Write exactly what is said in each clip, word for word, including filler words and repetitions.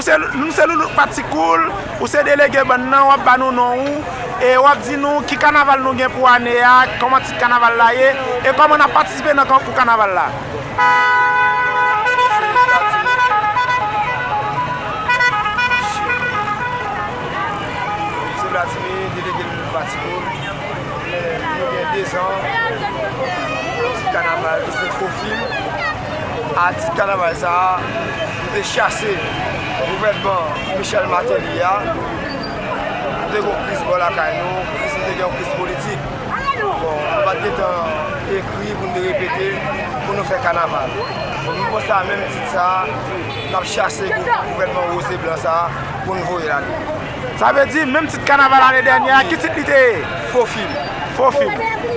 Se, nou se Loulout Patikoul, ou se delege bann nan, w ap ba nou non ou, e w ap di nou ki kanaval nou gen pou ane a, kòman tit kanaval la ye, e kòman n ap patisipe nan konkou kanaval la. Se Vladimir, delege Loulout Patikoul. Nou gen dezan, yon ti kanaval ki se Fofil. A ti kanaval sa a, nou te chase gouvènman Michel Martelly a. Nou te gen yon kriz bò lakay nou, kriz, nou te gen yon kriz politik. Bon, nou pa t gentan ekri pou nou te repete, pou nou fè kanaval. Bon, nou konsa menm tit sa a, n ap chase gou-, gouvènman woz e blan sa a pou nou voye l ale. Sa vle di, menm tit kanaval ane dènyè a, ki tit li te ye? Fofil. Fofil.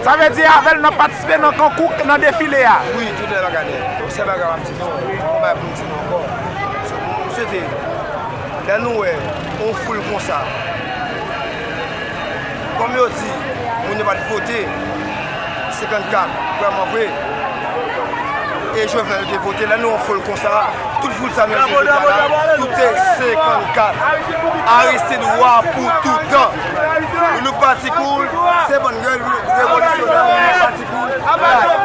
Sa vle di, avè l, n ap patisipe nan konkou, nan defile a. Wi, tout lè bagay nèt. Sèl bagay m ap di nou, yon bagay pou m di nou ankò. Se pou m swete, lè nou wè yon foul konsa, kòm yo di, moun yo pa t vote, senkannkat, vrèman vre. E Jovenel te vote, lè nou yon foul konsa, tout foul sa nou jodi a la, tout se senkannkat. Aristide wa pou toutan. Loulout Patikoul, se bann re-, revolisyonè, Loulout Patikoul.